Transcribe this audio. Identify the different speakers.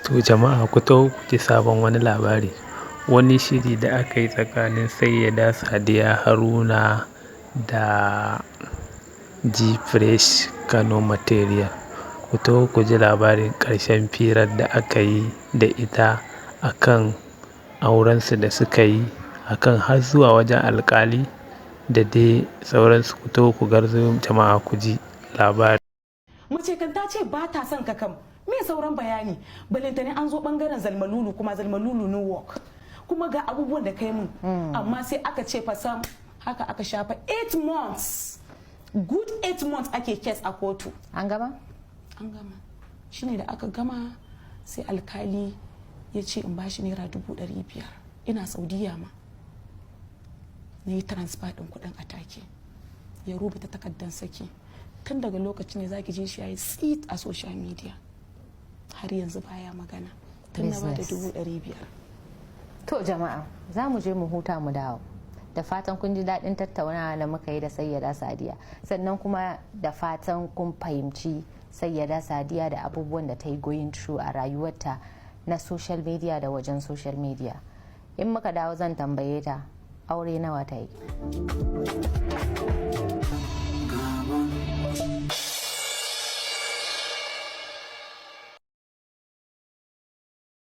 Speaker 1: To jama'a, ku taho ku ji sabon wani labari. Wani shiri da aka yi tsakanin Sayyada Sadiya Haruna da G-Fresh Kano Material. Ku taho ku ji labarin ƙarshen firar da aka yi da ita akan aurensu da suka yi, akan har zuwa wajen alƙali da dai sauransu. Ku taho ku garzayo jama'a, ku ji labari.
Speaker 2: Mace kan ta ce ba ta son ka kam, me sauran bayani? Balantane an zo bangaren zalmalulu, kuma zalmalulu no work, kuma ga abubuwan da kai mun. Amma sai aka ce fa sam. Haka aka shafa 8 months, good 8 months ake case a kotu.
Speaker 3: An gama?
Speaker 2: An gama. Shine da aka gama, sai alkali ya ce in bashi ₦500,000. Ina Saudiya ma na yi transfer din kudin a take. Ya rubuta takardar saki. Tun daga lokacin ne zaki ji shi yayi tsit a social media, har yanzu baya magana tun na bada
Speaker 3: Business.
Speaker 2: 500,000.
Speaker 3: To jama'a, za mu je mu huta mu dawo. Da fatan kun ji daɗin tattaunawa da muka yi da Sayyada Sadiya. Sannan kuma da fatan kun fahimci Sayyada Sadiya da abubuwan da ta yi going through a rayuwarta na social media da wajen social media. In muka dawo, zan tambaye ta aure nawa ta yi.